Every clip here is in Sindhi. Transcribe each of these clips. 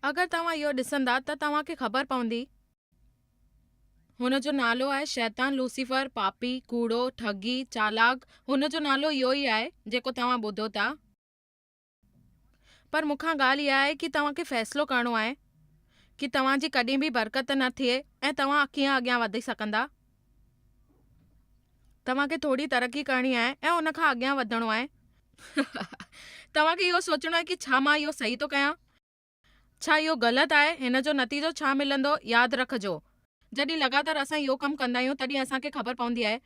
اگر توهان اهو ڏسندا ته توهان کي خبر پوندي. هن جو نالو آهي شيطان لوسيفر، پاپي، ڪوڙو، ٺڳي، چالاڪ، هن جو نالو اهو ئي آهي جيڪو توهان ٻڌو ٿا. پر مون کان ڳالهه اها آهي ڪي توهان کي فيصلو ڪرڻو آهي ڪي توهان جي ڪڏهن به برڪت نه ٿئي ۽ توهان ڪيئن اڳيان وڌي سگهندا. توهان کي ٿوري ترقي ڪرڻي آهي ۽ ان کان اڳيان وڌڻو آهي. توهان کي اهو سوچڻو آهي ڪي ڇا مان اهو صحيح ٿو ڪيان؟ ڇا اهو غلط آهي؟ هن جو نتيجو ڇا ملندو؟ ياد رکجو، جڏهن لڳاتار اسان اهو ڪم ڪندا آهيون تڏهن اسان کي خبر پوندي آهي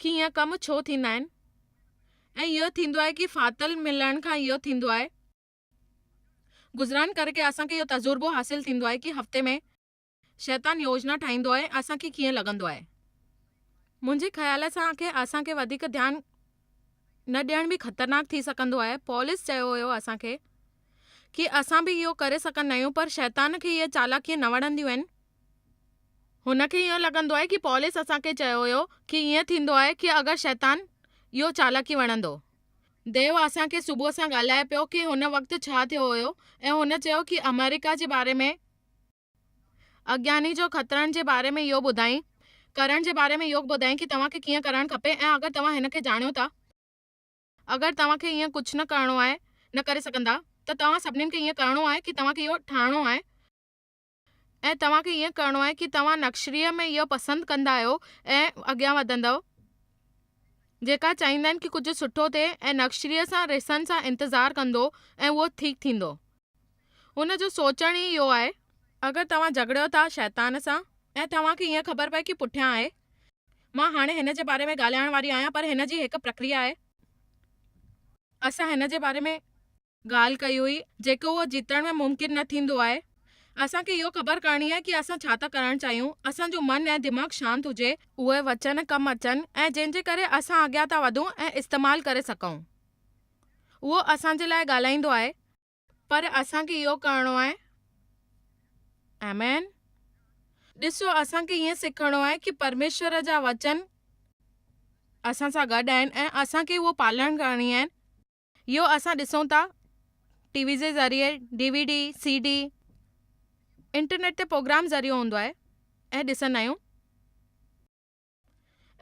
ڪي ائين ڪم ڇو ٿيندا آهن ۽ اهو ٿيندو آهي ڪي ڦاٿل ملڻ کان اهو ٿيندو آهي. گذران ڪري اسان کي اهو تجربو حاصل ٿيندو آهي ڪي هفتي ۾. شيطان يوجنا ٺاهيندو آهي اسان کي ڪيئن لڳندو آهي. منهنجي خيال سان کي اسان کي وڌيڪ ڌيان نه ڏيڻ به خطرناڪ ٿي سگهندو آهي. پولس چيو هيو اسان کي ڪي اسان به اهو ڪري سگهندا آهيون پر شيطان کي اهي چالاڪيون نه وڻنديون آهن. هن کي اهو لڳندو آهي ڪي پولس اسان کي چيو هيو ڪي ائين ٿيندو آهي ڪي اگر شيطان اهو چالاڪي وڻندو. ديو اسان کي صبح سان ڳالهائي پيو ڪي هن وقت ڇا ٿيو هيو ۽ هن چيو ڪي آمريڪا جي باري ۾ اگياني جو خطرن جي باري ۾ اهو ٻڌائين. ڪرڻ جي باري ۾ اهو ٻڌائين ڪي توهان کي ڪيئن ڪرڻ کپي ۽ اگر توهان هن کي ڄاڻيو ٿا. اگر توهان کي ائين ڪجهه نه ڪرڻو آهي، نه ڪري سگهندا، ته توهان سڀنين کي ائين ڪرڻو آهي ڪي توهان کي اهو ٺاهڻو آهي ۽ توهان کي ائين ڪرڻو آهي ڪي توهان نقشريء ۾ اهو پسند ڪندا آهيو ۽ اڳيان وڌندؤ. جيڪا چاهيندا آهن ڪي ڪجهه سٺو ٿئي ۽ نقشريء سان ريسن سان انتظار ڪندو ۽ اهو ٺيڪ ٿيندو. هن جو سوچڻ ئي اهو آهي. اگر توهان جهڳڙيو ٿا شيطان سان. ۽ توهان کي ائين خبر پئي ڪي پٺيان آهي. مان هاڻي هن جي باري ۾ ڳالهائڻ واري آهيان پر هن جي هڪ پرڪريا آهي. اسان هن جي باري ۾. ڳالهه ڪئي هئي جيڪو اهو جيتڻ ۾ ممڪن نه ٿيندو آهي. اسان کي اهو خبر ڪرڻي آهي ڪي اسان ڇا ٿا ڪرڻ چاهيون. اسان جو من ۽ دماغ شانت هجي. اهي وچن ڪم اچن ۽ جنهن جي ڪري اسان اڳيان ٿا وڌون ۽ استعمال ڪري سگهون. اهو اسان جي لاء ڳالهائيندو آهي. پر اسان کي اهو ڪرڻو آهي. آمين. ڏسو، اسان کي ائين سکڻو آهي ڪي پرميشور جا وچن اسان سان گڏ آهن ۽ اسان کي اهو پالڻ ڪرڻي آهن. اهو اسان ڏسون ٿا ٽي وي جي ذريعي، D V D, C D, internet تي پروگرام ذريعو هوندو آهي ۽ ڏسندا آهيون.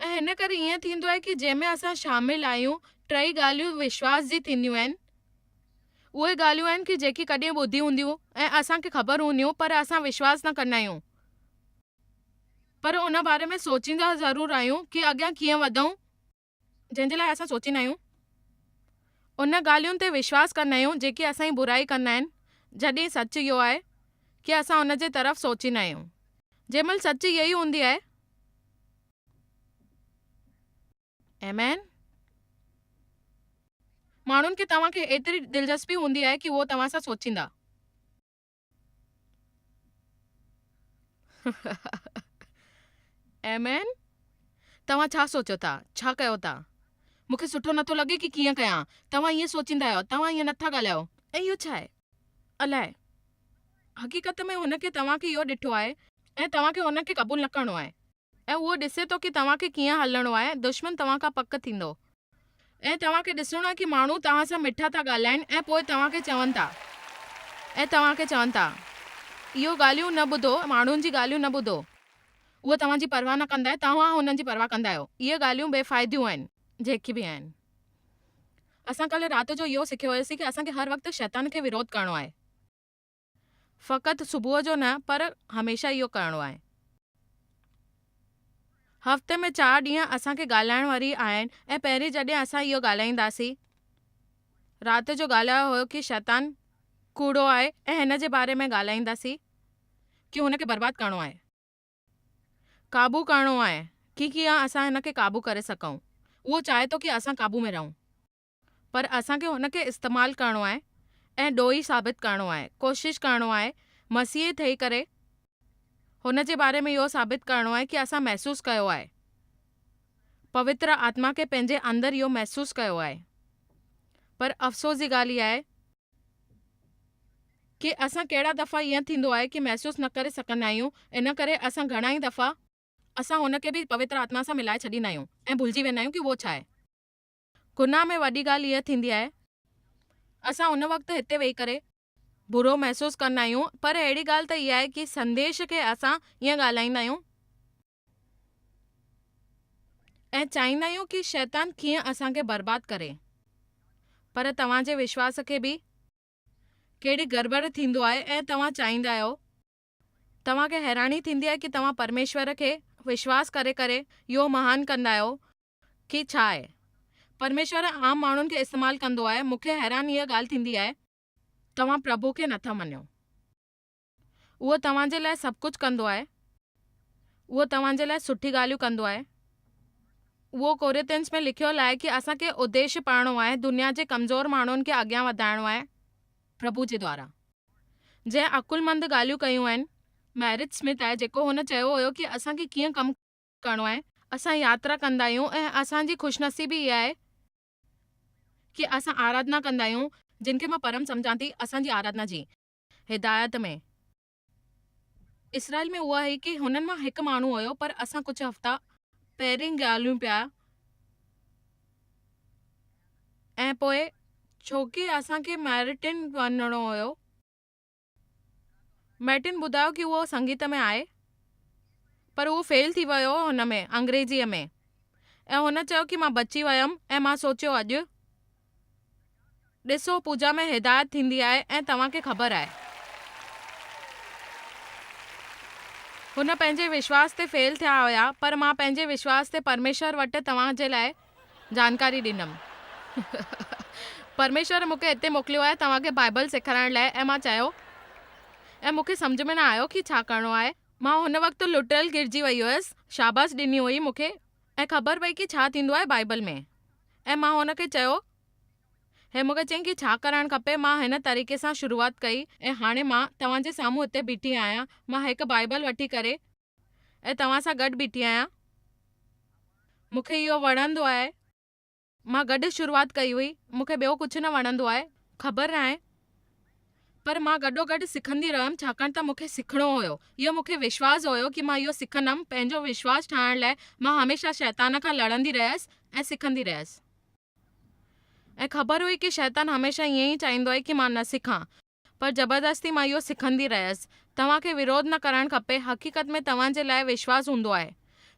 ۽ هن ڪري ائين ٿيندو آهي ڪي جنهن ۾ اسان شامل آهيون ٽئي ڳالهيون وشواس جي ٿينديون آهن. اهي ڳالهيون آهن ڪي جيڪي ڪڏهن ٻڌي هونديون ۽ اسان کي خبر هونديون پر اسان وشواس نه ڪندا آهيون پر ان باري ۾ سوچيندا ضرور آهيون ڪي اڳيان ڪيئن وڌون. جنهن جي لاء اسان سوچيندا آهيون ان ڳالهين تي وشواس ڪندا آهيون جيڪي اسان جي برائي ڪندا آهن جڏهن سچ اهو آهي ڪي اسان ان جي طرف سوچيندا آهيون جنهن مهل سچ اهي ئي هوندي آهي. آمين. ماڻهن کي توهان کي ايتري دلچسپي هوندي آهي ڪي اهو توهان سان سوچيندا. آمين. توهان ڇا سوچيو ٿا؟ ڇا ڪيو ٿا؟ مون کي سٺو نٿو لڳي ڪي ڪيئن ڪيان. توهان ائين سوچيندا آهيو. توهان ائين نٿا ڳالهايو. ۽ اهو ڇا آهي؟ الائي. حقيقت ۾ هن کي توهان کي اهو ڏٺو آهي ۽ توهان کي هن کي قبول نه ڪرڻو آهي ۽ اهو ڏسي ٿو ڪي توهان کي ڪيئن هلڻو آهي، دشمن توهان کان پڪ ٿيندو. ۽ توهان کي ڏسڻو آهي ڪي ماڻهو توهان سان مٺا ٿا ڳالهائين ۽ پوء توهان کي چون ٿا ۽ توهان کي چون ٿا. اهو ڳالهيون نه ٻڌو، ماڻهن جي ڳالهيون نه ٻڌو. اهو توهان جي پرواهه نه ڪندا آهي، توهان هنن جي پرواهه ڪندا آهيو. اهي ڳالهيون بي فائديون آهن، جيڪي به آهن. اسان ڪلهه رات جو اهو سکيو هيوسين ڪي اسان کي هر وقت شيطان کي وروڌ ڪرڻو آهي. فقط صبح جو نه پر هميشه اهو ڪرڻو آهي. هفتي ۾ چار ڏينهن اسان کي ڳالهائڻ واري آهن ۽ پهرين جڏهن اسان اهو ڳالهائينداسين. رات جو ڳالهايو هيو ڪي شيطان ڪوڙو آهي ۽ هن جي باري ۾ ڳالهائينداسين ڪي هن کي برباد ڪرڻو آهي. قابو ڪرڻو آهي ڪي ڪيئن اسان هن کي قابو ڪري سگهون. اهو چاهي ٿو ڪي اسان قابو ۾ رهون. پر اسان کي هن کي استعمال ڪرڻو آهي ۽ ڏوهي ثابت ڪرڻو آهي، ڪوشش ڪرڻو آهي مسيحي ٿئي ڪري هن جي باري ۾ اهو ثابت ڪرڻو آهي ڪي اسان محسوس ڪيو آهي. پوتر آتما کي پنهنجي اندر اهو محسوس ڪيو آهي. پر افسوس جي ڳالهه اها آهي ڪي اسان ڪهڙا دفعا ائين ٿيندو آهي ڪي محسوس نه ڪري سگهندا آهيون ان ڪري اسان گهڻا ئي دفعا اسان هن کي به پوتر آتما سان ملائي ڇڏيندا آهيون ۽ ڀلجي ويندا آهيون ڪي اهو ڇا آهي. گناهه ۾ وڏي ڳالهه اها ٿيندي آهي اسان ان وقت هتي ويهي ڪري برو محسوس ڪندا آهيون پر اهڙي ڳالهه ته اها آهي ڪي سنديش کي اسان ائين ڳالهائيندا آهيون ۽ چاهيندا آهيون ڪي شيطان ڪيئن اسان کي برباد ڪري پر توهان جي وشواس کي به ڪهڙي گڙٻڙ ٿيندو آهي ۽ توهان چاهيندا آهيو. توهان کي حيراني ٿيندي آهي ڪي توهان پرميشور کي وشواس ڪري ڪري اهو مهان ڪندا آهيو ڪي ڇا آهي. پرميشور عام ماڻهن کي استعمال ڪندو آهي مون کي حيران اها ڳالهه ٿيندي آهي. توهان پرڀو کي نٿا مڃو. اهو توهان جي لاء سڀ ڪجهه ڪندو آهي. اهو توهان جي لاء سٺي ڳالهيون ڪندو آهي. اهو ڪورنٿينس ۾ لکيل آهي ڪي اسان کي اديش پاڙڻو آهي، دنيا جي ڪمزور ماڻهن کي اڳيان وڌائڻو آهي پرڀو جي دوارا. جنهن عقلمند ڳالهيون ڪيون آهن. ميرٽ سمٿ آهي جيڪو هن چيو هيو ڪي اسان کي ڪيئن ڪم ڪرڻو آهي. اسان ياترا ڪندا آهيون ۽ اسان جي خوشنصيبي اها آهي ڪي اسان آراڌنا ڪندا آهيون جن کي مان پرم سمجهان ٿي اسان جي آراڌنا جي. هدايت ۾. اسرائيل ۾ اها هئي ڪي هنن مان هڪ ماڻهو هيو پر اسان ڪجهه هفتا. پهرين ڳالهيون پيا ۽ پوء ڇوڪي اسان کي ميرٽن وڃڻو هيو. ميرٽن ٻڌايو ڪي اهو سنگيت ۾ آهي پر اهو فيل ٿي ويو هو هن ۾ انگريزيء ۾ ۽ هن چيو ڪي مان بچي ويم ۽ مان سوچيو اڄ. ڏسو پوڄا ۾ هدايت ٿيندي آهي ۽ توهان کي خبر آهي. هن پنهنجي وشواس تي فيل ٿيا هيا پر مان پنهنجي وشواس تي پرميشور وٽ توهان جي لاء جانڪاري ڏنم. پرميشور مون کي هتي موڪليو آهي توهان کي بائبل سيکارڻ لاء ۽ مان چيو ۽ مون کي سمجهه ۾ نه آيو ڪي ڇا ڪرڻو آهي. مان هن وقت لٽرل گرجي وئي هيس. شاباس ڏني هئي مون کي ۽ خبر پئي ڪي ڇا ٿيندو آهي بائيبل ۾ ۽ مان هن کي چيو هي مون کي چيائين ڪي ڇا ڪرڻ کپي مان هن طريقي سان شروعات ڪئي ۽ هاڻي مان توهان جي سامهون هتي بيٺي آهيان مان هڪ بائيبل وٺي ڪري ۽ توهان سان گڏ بيٺي آهيان مون کي اهو وڻندو آهي. مان گڏ شروعات ڪئي هئي، مون کي ٻيو ڪجهه نه وڻندو آهي، خبر ناهي، پر مان گڏوگڏ سکندي رهيم ڇاڪاڻ ته مون کي سکڻو هيو، اهو مون کي وشواس هيو ڪي مان اهو سکندم، پنهنجو وشواس ٺاهڻ لاء مان هميشه شيطان کان لڙندي رهيس ۽ سکندي رهيس. ۽ خبر هئي ڪي شيطان هميشه ائين ئي چاهيندو آهي ڪي مان نه سکان، پر زبردستي مان اهو سکندي رهيس. توهان کي وروڌ نه ڪرڻ کپي، حقيقت ۾ توهان جي لاء وشواس هوندو آهي.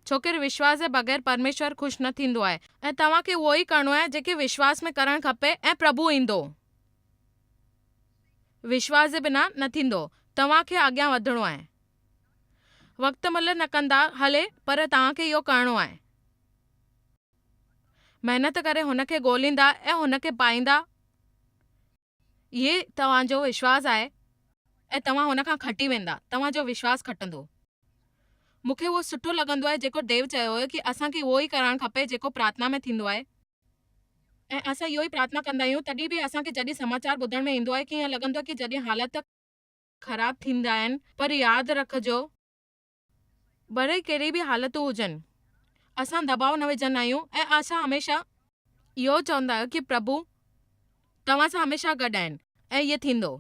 ڇوڪر وشواس جي بغير پرميشور خوش نه ٿيندو آهي. ۽ توهان کي اهو ئي ڪرڻو آهي جيڪي وشواس ۾ ڪرڻ کپي ۽ پرڀو ايندو. وشواس جي بنا نه ٿيندو. توهان کي اڳيان وڌڻو آهي. وقت ملهه نه ڪندا هلي پر توهان کي اهو ڪرڻو آهي. محنت ڪري هن کي ڳوليندا ۽ هن کي پائيندا. اهي توهان جو وشواس آهي ۽ توهان هن کان کٽي ويندا، توهان جو وشواس کٽندو. مون کي اهو سٺو لڳندو آهي جيڪو ديو چيو هيو ڪي اسان کي اهو ئي ڪرڻ کپي جيڪو پرارٿنا ۾ ٿيندو آهي ۽ اسان اهو ئي پرارٿنا ڪندا آهيون تڏهن به اسان کي جڏهن سماچار ٻڌڻ ۾ ايندو آهي ڪي ائين لڳندو آهي ڪي جڏهن حالت خراب ٿيندا آهن پر ياد رکجو ڀلي ڪهڙي به حالتون هجن، اسان دٻاء نه وجهندا آهيون ۽ اسان هميشه اهو چوندا آهيون ڪي پرڀو توهان سان هميشه گڏ آهن ۽ ائين ٿيندو.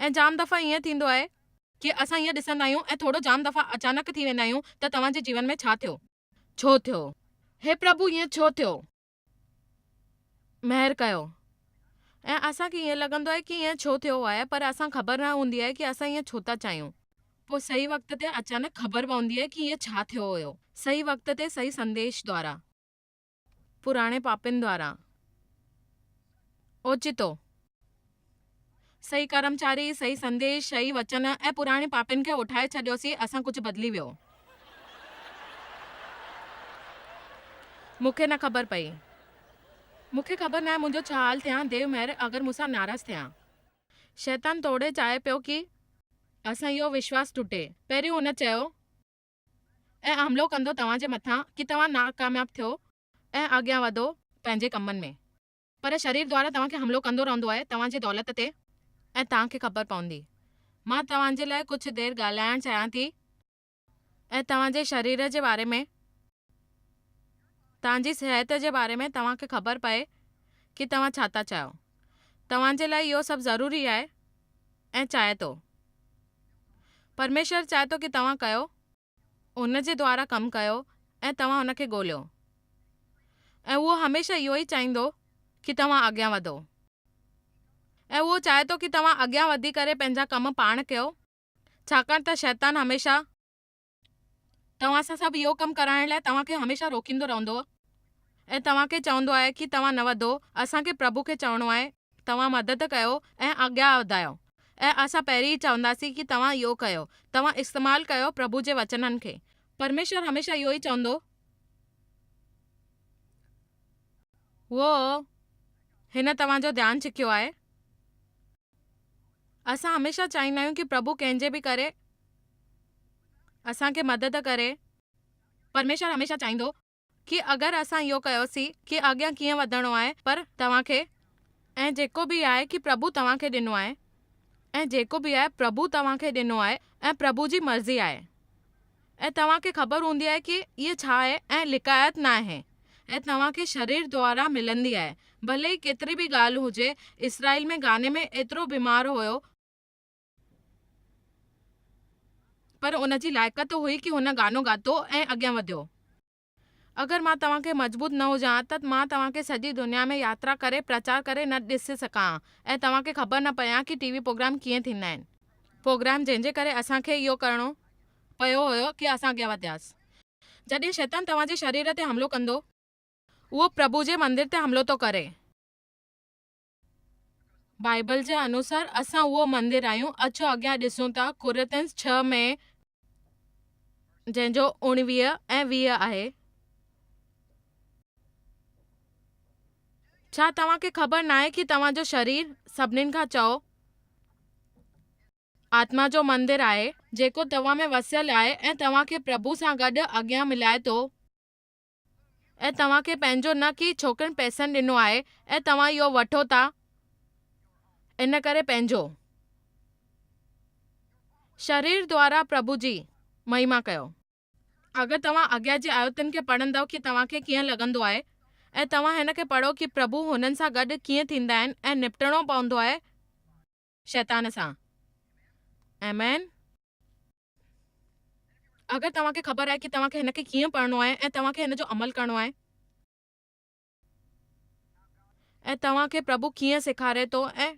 ۽ جام دفعا ائين ٿيندو آهي ڪي اسان ائين ڏسندا آهيون ۽ ٿورو جام دفعا اچانڪ ٿي ويندا آهيون ته توهان جي جيون ۾ ڇا ٿيو؟ ڇو ٿيو؟ هي پرڀو ائين ڇو ٿيو؟ مهر ڪيو ۽ اسان کي ائين لڳندو آهي ڪي ائين ڇو ٿيو آهي پر اسان خبر نه هوندي آهي ڪي اسان ائين ڇو ٿا چاهيون. پوء صحيح وقت تي اچانڪ خبر پوندي آهي ڪي ائين ڇا ٿيو هيو. صحيح وقت تي صحيح سنديش دوارا. پراڻي پاپين دوارا. اوچتو. صحيح ڪرمچاري، صحيح سنديش، صحيح وچن ۽ پراڻي پاپين کي اٺائي ڇڏيوسين، اسان ڪجهه بدلي ويو. مون کي نه خبر پئي. مون کي خبر ناهي منهنجو ڇا حال ٿئي ها ديو مهر اگر مون سان ناراض ٿئي ها. شيطان توڙي چاهي پيو ڪي اسان اهو وشواس ٽٽي. پهريون هن چيو ۽ حملو ڪندو توهان جي مٿان ڪي توهان ناڪامياب ٿيو ۽ اڳيان وڌو پنهنجي ڪمن ۾. پر شرير دوارا توهان کي حملو ڪندو رهندو آهي توهان جي دولت تي. ۽ توهان کي خبر پوندي. مان توهان جي لاء ڪجهه دير ڳالهائڻ چاهيان ٿي ۽ توهان جي شرير جي باري ۾، توهان جي صحت جي باري ۾ توهان کي خبر پئي ڪي توهان ڇا ٿا چاهيو. توهان جي لاء اهو سڀ ضروري آهي ۽ چاهي ٿو. پرميشور چاهي ٿو ڪي توهان ڪيو. ان جي دوارا ڪم ڪيو ۽ توهان ان کي ڳوليو ۽ اهو هميشه اهو ئي چاهيندو ڪي توهان اڳيان وڌو. ۽ اهو چاهي ٿو ڪي توهان اڳيان وڌي ڪري پنهنجا ڪم پاڻ ڪيو، ڇاڪاڻ ته شيطان هميشه توهان سان سڀ اهو ڪم ڪرائڻ لاء توهان کي هميشه روڪيندو رهندو ۽ توهان کي چوندو آهي ڪي توهان نه وڌو، اسان کي پرڀو کي چوڻو آهي توهان مدد ڪيو ۽ اڳيان وڌايو ۽ اسان پهرين ئي چونداسين ڪي توهان اهو ڪيو، توهان استعمال ڪيو پرڀو جي وچنن کي. پرميشور هميشه اهو ئي چوندو هو. هن توهان جو ڌيان ڇڪيو آهي. اسان هميشه چاهيندا آهيون ڪي پرڀو ڪنهن جي به ڪري اسان کي مدد ڪري. پرميشور هميشه چاهيندو ڪي اگر اسان اهو ڪيوسين ڪي اڳيان ڪيئن وڌڻو آهي پر توهان کي ۽ جيڪو به آهي ڪي پرڀو توهان کي ڏنو آهي ۽ جيڪو به آهي پرڀو توهان کي ڏنو آهي ۽ پرڀو جي مرضي آهي. ۽ توهان کي خبر هوندي آهي ڪي اهي ڇا آهي ۽ لڪايت ناهي ۽ توهان کي شرير دوارا ملندي آهي ڀلي ئي ڪيتري به ڳالهه هجي اسرائيل ۾ گاني ۾ ايترو بيمار هيو پر ان جي لائقت هئي ڪي هن گانو ڳاتو ۽ اڳيان وڌيو. اگر مان توهان کي مضبوط نه هجان ها ته مان توهان کي سڄي دنيا ۾ ياترا ڪري پرچار ڪري نه ڏسي سگهان ها ۽ توهان کي خبر نه پئي ها ڪي ٽي وي پروگرام ڪيئن ٿيندا آهن. پروگرام جنهن جي ڪري اسان کي اهو ڪرڻو پيو هيو ڪي اسان اڳيان وڌياس. جڏهن شيطان توهان جي شرير تي حملو ڪندو. اهو پرڀو جي مندر تي حملو ٿو ڪري. بائيبل جي انوسار اسان اهو مندر آهيون. اچو اڳيان ڏسون ٿا ڪورنٿينس ڇهه ۾ جنهن جو 19 ۽ 20 آهي. ڇا توهان کي خبر ناهي ڪي توهان جو شرير، سڀنين کان چئو، آتما جو مندر آهي، جيڪو توهان ۾ وسيل آهي ۽ توهان کي پرڀو سان گڏ اڳيان ملائي ٿو؟ ۽ توهان کي پنهنجو نه ڪي ڇوڪرين پئسن ڏنو آهي ۽ توهان اهو وٺو ٿا ان ڪري پنهنجو. شرير دوارا پرڀو جي مهما ڪيو. اگر توهان اڳيان جي آيتن کي پڙهندؤ ڪي توهان کي ڪيئن لڳندو آهي ۽ توهان هن کي پڙهو ڪي پرڀو هنن سان گڏ ڪيئن ٿيندا آهن ۽ نپٽڻو پوندو آهي شيطان سان. آمين. اگر توهان کي خبر آهي ڪي توهان کي هن کي ڪيئن پڙهڻو آهي ۽ توهان کي هن جو عمل ڪرڻو آهي ۽ توهان کي پرڀو ڪيئن سيکاري ٿو ۽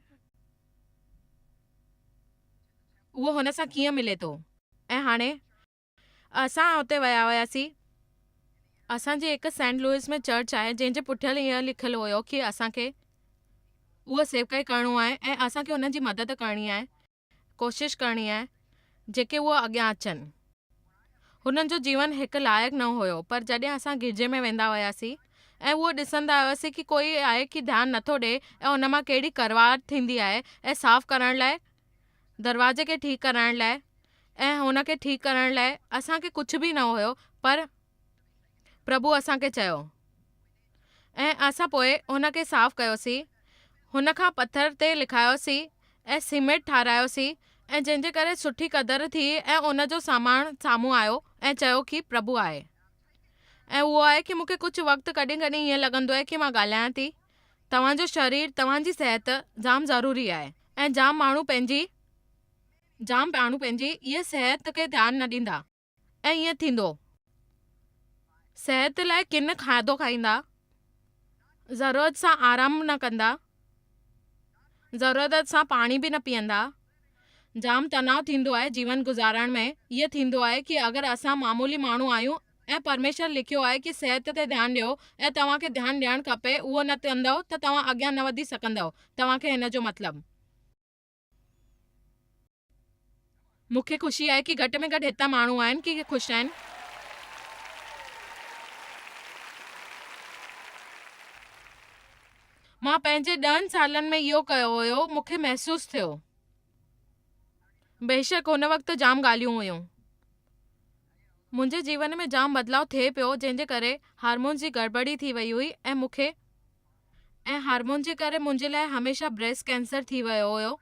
اهو هن سان ڪيئن ملي ٿو ۽ هاڻي اسان اتي ويا هياسين. اسان جي هڪ سينٽ لوئس ۾ چرچ آهي جنهن جي پٺيل ايئن لکيل هيو ڪي اسان کي اهو سيوڪائي ڪرڻو آهي ۽ اسان کي انهن جي مدد ڪرڻي آهي. ڪوشش ڪرڻي آهي جيڪي اهو اڳيان اچن. هنن جو جيون هڪ لائق نه هيو پر جڏهن اسان گرجي ۾ ويندا هياسين ۽ اهو ڏسندا هياسين ڪي ڪوئي آهي ڪي ڌيان نٿو ڏي ۽ ان مان ڪهڙي ڪرواهٽ ٿيندي آهي ۽ صاف ڪرڻ لاء دروازي کي ٺيڪ ڪرائڻ لاء ۽ هن کي ٺيڪ ڪرڻ لاء اسان کي ڪجهه به نه هيو پر پرڀو اسان کي چيو ۽ اسان پوء هن کي صاف ڪيوسين، هن کان پٿر تي لکايوسين ۽ سيمينٽ ٺارايوسين ۽ جنهن جي ڪري سٺي قدر ٿي ۽ ان جو سامان سامهون آيو ۽ چيو ڪي پرڀو آهي ۽ اهو آهي ڪي مون کي ڪجهه وقت ڪڏهن ڪڏهن ائين لڳندو آهي ڪي مان ڳالهايان ٿي توهان جو شرير توهان جي صحت جام ضروري آهي ۽ جام ماڻهو پنهنجي جام ماڻهو پنهنجي اها صحت کي ڌيان نه ڏيندا. ۽ ائين ٿيندو. صحت لاء ڪن کاڌو کائيندا. ضرورت سان آرام نه ڪندا. ضرورت سان پاڻي به نه پيئندا. جام تناء ٿيندو آهي جيون گذارڻ ۾ ائين ٿيندو آهي ڪي اگر اسان معمولي ماڻهو آهيون ۽ پرميشور لکيو آهي ڪي صحت تي ڌيان ڏيو ۽ توهان کي ڌيان ڏيڻ کپي اهو نه ڪندؤ ته توهان اڳيان نه وڌي سگهندؤ توهان کي هن جو مطلب. مون کي خوشي آهي ڪي گهٽ ۾ گهٽ هتان ماڻهو آهن ڪي خوش آهن. مان پنهنجي ڏهن سالن ۾ اهو ڪيو هيو مون کي محسوس ٿيو. بيشڪ هن وقت جام ڳالهيون هيون. منهنجي جيون ۾ جام بدلاء ٿئي پيو جنهن جي ڪري هارمونز جي گڙٻڙي ٿي وئي هئي ۽ مون کي ۽ هارمون جي ڪري منهنجي لاء هميشه بريسٽ ڪينسر ٿي ويو هيو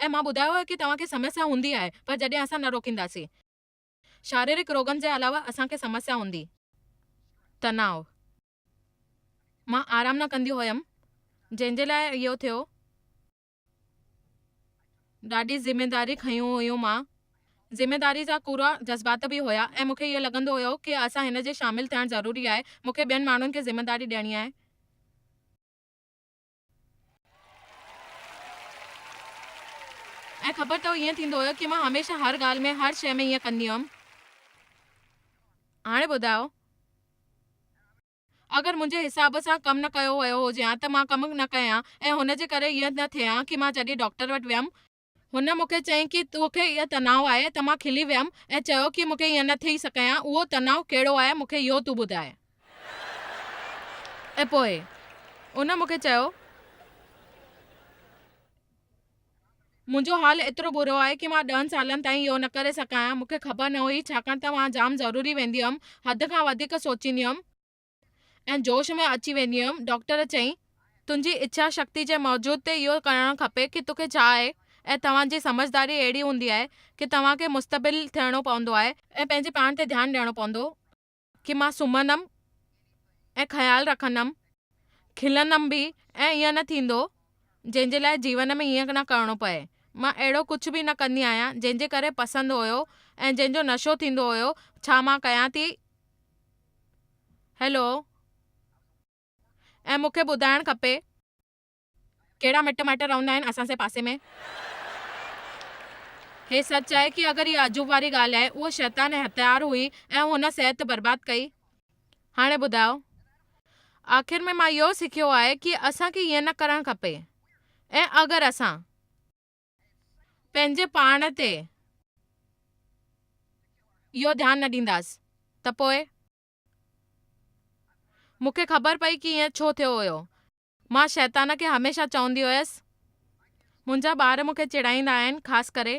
۽ مان ٻڌايو هيو ڪي توهان کي سمسيا هوندي آهي پر جڏهن اسان نه روڪينداسين. شاريرڪ روڳن جي علاوه اسان کي سمسيا هوندي. تناء. مان آرام نه ڪندي هيم جنهن جي لاء اهو ٿيو. ڏاڍي ذميداري کنيون هيون مان. ذميداري جا ڪوڙا جذبات به هيا ۽ مون کي اهو لڳندو هيو ڪي اسان هن جي شامل ٿيڻ ضروري آهي، مون کي ٻين ماڻهن کي ذميداري ڏيڻي آهي. ۽ خبر اٿو ائين ٿيندو هيو ڪي مان هميشه هر ڳالهه ۾ هر شيء ۾ ائين ڪندي هيم. هاڻي ٻڌايو اگر منهنجي حساب سان ڪم نه ڪيو ويو هجي ها ته مان ڪم نه ڪيان ۽ هن جي ڪري ائين نه ٿئي ها ڪي مان جڏهن ڊاڪٽر وٽ ويم، هن مون کي چيائين ڪي توکي اهو تناء آهي ته مان کلي ويم ۽ چيو ڪي مون کي ائين نه ٿي سڪيان اهو تناء ڪهڙو آهي مون کي اهو تون ٻڌاء. ۽ پوء ان مون کي چيو. منهنجو حال ايترو برو آهي ڪي مان ڏهن سالن تائين اهو نه ڪري سگهان مون کي خبر نه هئي ڇاڪاڻ ته مان جام ضروري ويندي هيم حد کان وڌيڪ سوچيندي هيم ۽ جوش ۾ اچي ويندي هيم ڊاڪٽر چيائين تنهنجي اڇا شڪتي جي موجود تي اهو ڪرڻ کپي ڪي توکي ڇا آهي ۽ توهان جي سمجهداري اهڙي هوندي آهي ڪي توهان کي مستقبل ٿيڻو پوندو آهي ۽ پنهنجي پاڻ تي ڌيان ڏيڻو پوندو ڪي مان سمهندم ۽ خيال رکندم، کلندم به ۽ ائين نه ٿيندو جنهن جي لاء جيون ۾ ائين نه ڪرڻو پئي. مان اهڙو ڪجهه به نه ڪندي آهيان جنهن جي ڪري پسند هيو ۽ جنهن جو نشو ٿيندو هيو ڇا مان ڪيان ٿي؟ هيلو ۽ مون کي ٻڌائڻ کپي. ڪهڙا مٽ مائٽ رهندا آهن اسان سي پاسي ۾. هي سچ آهي ڪي اگر اها عجوب واري ڳالهه آهي اهو شيطان ۽ هٿيار هئي ۽ هن صحت برباد ڪئي. هاڻي ٻڌايو. آخر ۾ مان اهو سکيو آهي ڪي اسان کي ائين نه ڪرڻ کپي ۽ اگر اسان. پنهنجي پاڻ تي اهو ڌيان نه ڏينداس ته پوء. مون کي خبر پئي ڪي ائين ڇو ٿيو هيو. مان شيطان کي هميشه چوندي هيس، منهنجا ٻار مون کي چيڙائيندا آهن، خاص ڪري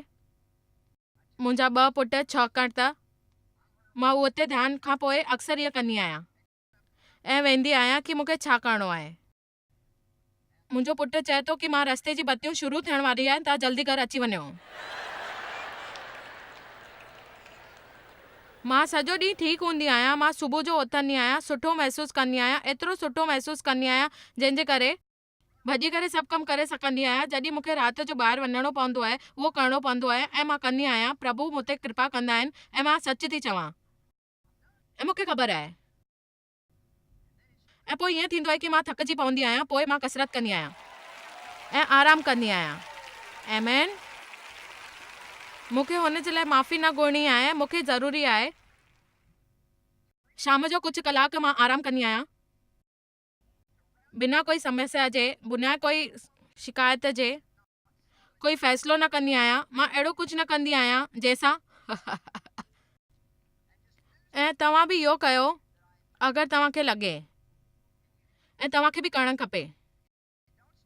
منهنجا ٻه پٽ ڇاڪاڻ ته مان اتي ڌيان کان پوء اڪثر ائين ڪندي آهيان ۽ ويندي آهيان ڪي مون کي ڇا ڪرڻو آهي. منهنجو پٽ چئي ٿو ڪي مان رستي جي بتيون شروع ٿيڻ واري آهن توهان جلدي گهر اچي وڃو. مان سڄو ڏينهن ٺيڪ هوندي آهيان، مان صبح جو اٿندي آهيان، سٺو محسوس ڪندي آهيان، ايترو سٺو محسوس ڪندي آهيان، جنهن جي ڪري. ڀڄي ڪري سڀ ڪم ڪري سگهندي آهيان، جڏهن مون کي رات جو ٻاهر وڃڻو پوندو آهي، اهو ڪرڻو پوندو آهي ۽ مان ڪندي آهيان، پرڀو مون تي ڪرپا ڪندا آهن ۽ مان سچ ٿي چوان. ۽ مون کي خبر آهي. ۽ پوء ائين ٿيندو آهي ڪي مان ٿڪجي پوندي آهيان پوء مان ڪسرت ڪندي آهيان ۽ آرام ڪندي آهيان. آمين. مون کي هن جي لاء معافي نه گهرڻي آهي مون کي ضروري آهي. شام جو ڪجهه ڪلاڪ مان آرام ڪندي آهيان. بنا ڪوئي سمسيا جي بنا ڪوئي شڪايت جي. ڪوئي فيصلو نه ڪندي آهيان مان اهڙو ڪجهه نه ڪندي آهيان جنهن سان ۽ توهان به اهو ڪيو اگر توهان کي لڳي ۽ توهان کي به ڪرڻ کپي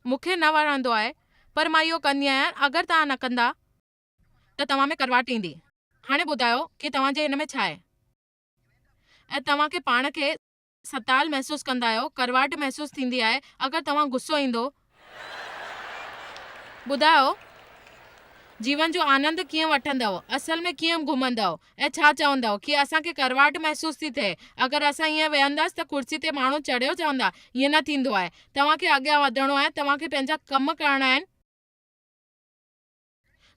مون کي نه وڻندو آهي پر مان اهو ڪندي آهيان اگر توهان نه ڪندا ته توهان ۾ ڪڙواٽ ايندي هاڻي ٻڌايو ڪي توهان جي هن ۾ ڇا آهي ۽ توهان کي پاڻ کي ستايل محسوس ڪندا آهيو، ڪڙواهٽ محسوس ٿيندي آهي، اگر توهان غصو ايندو. ٻڌايو جيون جو آنند ڪيئن وٺندؤ، اصل ۾ ڪيئن گهمندؤ ۽ ڇا چوندؤ ڪي اسان کي ڪڙواهٽ محسوس ٿي ٿئي، اگر اسان ائين ويهنداس ته ڪرسي تي ماڻهو چڙهيو چوندا، ائين نه ٿيندو آهي، توهان کي اڳيان وڌڻو آهي، توهان کي پنهنجا ڪم ڪرڻا آهن،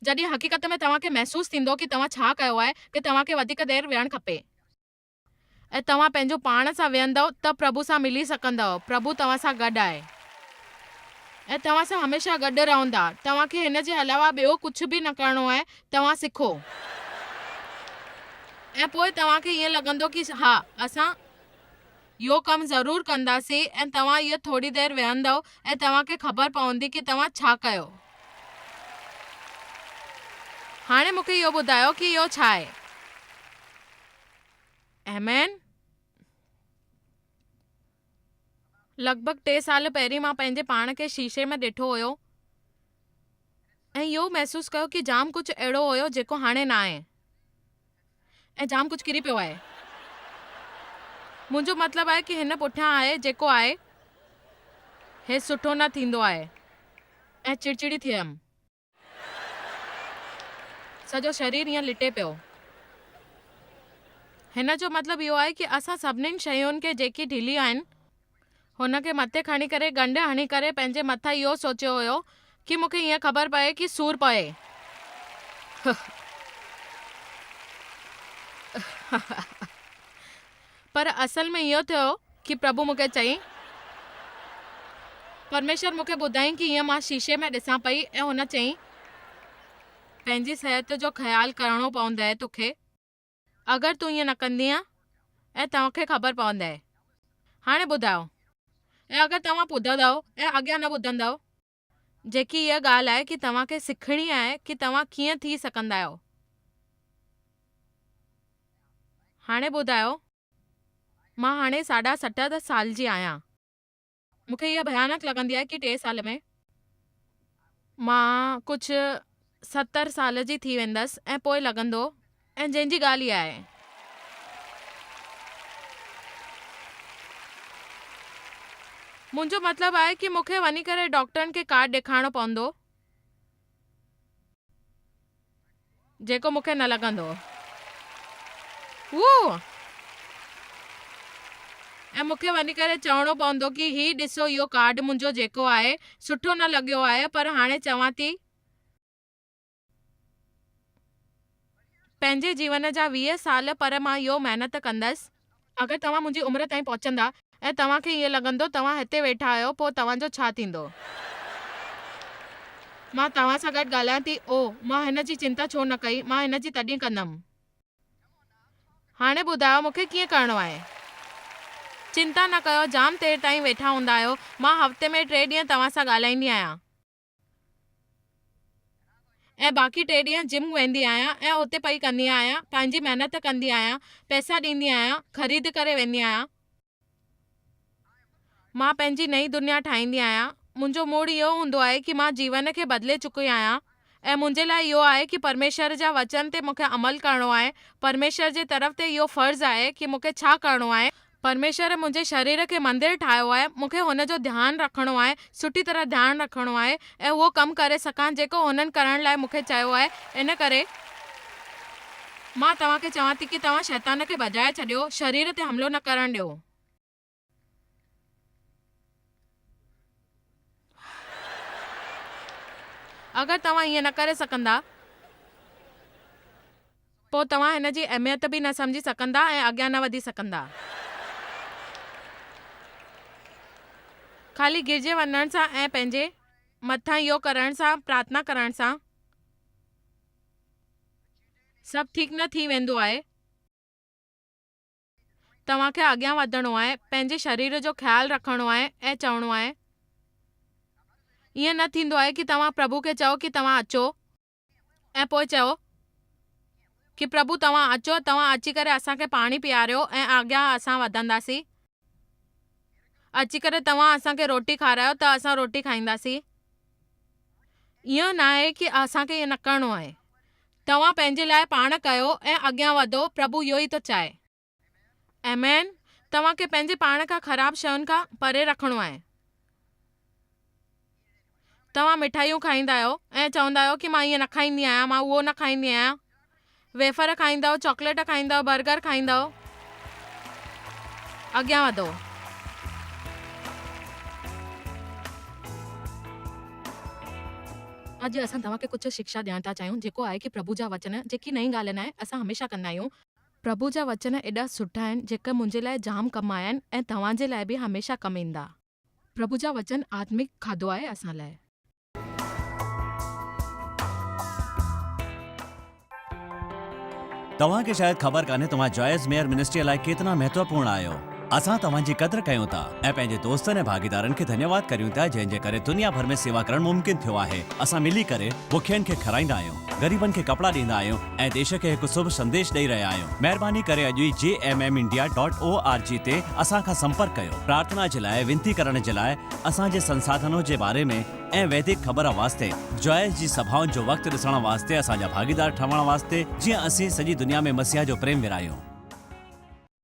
جڏهن حقيقت ۾ توهان کي محسوس ٿيندو ڪي توهان ڇا ڪيو آهي ڪي توهان کي وڌيڪ دير ويهڻ کپي. ۽ توهان پنهنجو پاڻ سان ويهندؤ ته پرڀو سان ملي سگهندؤ. پرڀو توهان سان گڏ آهي ۽ توهان سان هميشه گڏ رهندا. توهان کي هن جي علاوه ٻيو ڪجهه به نه ڪرڻو آهي. توهان سکو. ۽ پوء توهان کي ائين لڳندو ڪي ها، اسان اهو ڪم ضرور ڪنداسين ۽ توهان اهو ٿوري دير ويهندؤ ۽ توهان کي خبر پوندي ڪي توهان ڇا ڪيو. هاڻي مون کي اهو ٻڌايو ڪي اهو ڇا آهي؟ آمين. لڳ ڀڳ ٽي سال پهرين مان پنهنجي پاڻ کي شيشي ۾ ڏٺو هيو ۽ اهو محسوس ڪيو ڪي جام ڪجهه اهڙو هيو جيڪو هاڻي ناهي ۽ جام ڪجهه ڪري پيو آهي. منهنجو مطلب آهي ڪي هن پٺيان آهي جيڪو آهي هي سٺو نه ٿيندو آهي ۽ چڙچڙي ٿيم. سڄو شرير ائين لٽي پيو. هن جو مطلب اهو آهي ڪي اسان سڀنين شين کي جيڪي ڍلي آهن، هن کي مٿي کڻي ڪري ڳنڍ هڻي ڪري پنهنجي مٿان اهو سوچيو هيو ڪي مون کي ائين خبر پئي ڪي سور پوي. پر اصل ۾ اهو ٿيو ڪي پرڀو مون کي چيائين. پرميشور مون کي ٻڌايائين ڪي ائين مان شيشي ۾ ڏسان پئي ۽ هن چيائين. پنهنجي صحت جو خيال ڪرڻو پوندء توکي. اگر تون ائين نه ڪندينء ۽ توهان کي خبر پوندء. هاڻي ٻڌايو. ۽ اگر توهان ٻڌندؤ ۽ اڳيان نه ٻڌندؤ. جيڪي اها ڳالهه آهي ڪي توهان کي سکڻي آهي ڪي توهان ڪيئن ٿي سگهندا آهيو. هاڻي ٻڌايو. مان هاڻي ساڍا 60 سال جي آهيان. مون کي اها ڀيانڪ لڳندي آهي ڪي ٽي سال ۾. مان ڪجهه 70 سال جي ٿي ويندس ۽ پوء لڳندو ۽ جنهن جي ڳالهه اها آهي. منهنجو مطلب آهي ڪي مون کي وڃي ڪري ڊاڪٽرن کي ڪارڊ ڏيکارڻو پوندو. جيڪو مون کي نه لڳندو هو ۽ مون کي وڃي ڪري چوڻو پوندو ڪي هي ڏسو اهو ڪارڊ منهنجو جيڪو آهي سٺو نه لڳيو آهي پر هاڻي چوان ٿي پنهنجي جيون جا 20 سال پر مان اهو محنت ڪندس. اگر توهان منهنجي عمر تائين پهچندا ۽ توهان کي ائين لڳندو توهان هتي ويٺا آهيو پوء توهان جو ڇا ٿيندو؟ مان توهان سان گڏ ڳالهايان ٿي اوه مان هن جي چنتا ڇو نه ڪئي مان هن جي تڏهن ڪندم. هاڻي ٻڌايو مون کي ڪيئن ڪرڻو آهي؟ چنتا نه ڪيو جام دير تائين ويٺا هوندا آهيو مان هفتي ۾ ٽي ڏينهن توهان سان ڳالهائيندي آهيان. ۽ باقي ٽي ڏينهن جم ويندي آهيان ۽ اتي پئي ڪندي آهيان، پنهنجي محنت ڪندي آهيان، پئسا ڏيندي آهيان، خريد ڪري ويندي آهيان. مان پنهنجي نئين دنيا ٺاهيندي آهيان. منهنجو موڊ اهو هوندو آهي ڪي مان جيون کي بدلي چڪي آهيان ۽ منهنجي لاء اهو آهي ڪي پرميشور جا وچن تي مون کي عمل ڪرڻو آهي، پرميشور جي طرف تي اهو فرض آهي ڪي مون کي ڇا ڪرڻو آهي. پرميشور منهنجي شرير کي مندر ٺاهيو آهي، مون کي هن جو ڌيان رکڻو آهي، سٺي طرح ڌيان رکڻو آهي ۽ اهو ڪم ڪري سگهان جيڪو هنن ڪرڻ لاء مون کي چيو آهي، ان ڪري مان توهان کي چوان ٿي ڪي توهان شيطان کي ڀڄائي ڇڏيو، شرير تي حملو نه ڪرڻ ڏيو. اگر توهان ائين نه ڪري سگهندا. پوء توهان هن جي اهميت به نه سمجهي سگهندا ۽ اڳيان نه وڌي سگهندا. خالي گرجي وڃڻ سان ۽ پنهنجي مٿان اهو ڪرڻ سان پرارٿنا ڪرڻ سان سڀ ٺيڪ نه ٿي ويندو آهي. توهان کي اڳيان وڌڻو آهي، پنهنجي شرير جو خيال رکڻو آهي ۽ چوڻو آهي. ائين نه ٿيندو آهي ڪي توهان پرڀو کي چئو ڪي توهان اچو. ۽ پوء چيو ڪي پرڀو توهان اچو توهان اچي ڪري اسان کي پاڻي پياريو ۽ اڳيان اسان وڌنداسين. اچي ڪري توهان اسان کي روٽي کارايو ته اسان روٽي کائينداسين. ايئن ناهي ڪي اسان کي ايئن نه ڪرڻو آهي. توهان پنهنجي لاء پاڻ ڪيو ۽ اڳيان وڌو پرڀو اهو ئي ٿو چاهي. آمين. توهان کي پنهنجي پاڻ کان خراب شين کان پري رکڻو آهي. توهان مٺايون کائيندا آهيو ۽ چوندا آهيو ڪي مان ائين نه کائيندي آهيان، مان اهو نه کائيندي آهيان. ويفر کائيندا آهيو، چاڪليٽ کائيندا آهيو، برگر کائيندا آهيو. اڳيان وڌو. اڄ اسان توهان کي ڪجهه شڪشا ڏيڻ ٿا چاهيون جيڪو آهي ڪي پرڀو جا وچن جيڪي نئين ڳالهه ناهي اسان هميشه ڪندا آهيون. پرڀو جا وچن ايڏا سٺا آهن جيڪي منهنجي لاء جام ڪم آيا آهن ۽ توهان جي لاء به هميشه ڪم ايندا. پرڀو جا وچن آتمڪ کاڌو آهي اسان لاء. توهان کي شايد خبر ڪانهي توهان جوائس ميئر منسٽريء لاء ڪيترا مهتوپورڻ آهيو. اسان توهان جي قدر ڪيون ٿا ۽ پنهنجي دوستن ۽ ڀاڳيدارن کي ڌنيواد ڪريون ٿا جنهن جي ڪري دنيا ڀر ۾ سيوا ڪرڻ ممڪن ٿيو آهي. اسان ملي ڪري بکين کي کارائيندا آهيون، غريبن کي ڪپڙا ڏيندا آهيون ۽ ديش کي هڪ شڀ سنديش ڏئي رهيا آهيون. مهرباني ڪري اڄ ئي J M M India dot O R G تي اسان کان سمپرڪ ڪيو. پرارٿنا جي لاء، وينتي ڪرڻ جي لاء، اسان جي سنساڌنو جي باري ۾ ۽ ويدڪ خبر واسطي، جوائس جي سڀائن جو وقت ڏسڻ واسطي اسان جا ڀاڳيدار ٺهڻ واسطي جيئن اسين سڄي دنيا ۾ مسيح جو پريم ورهايون.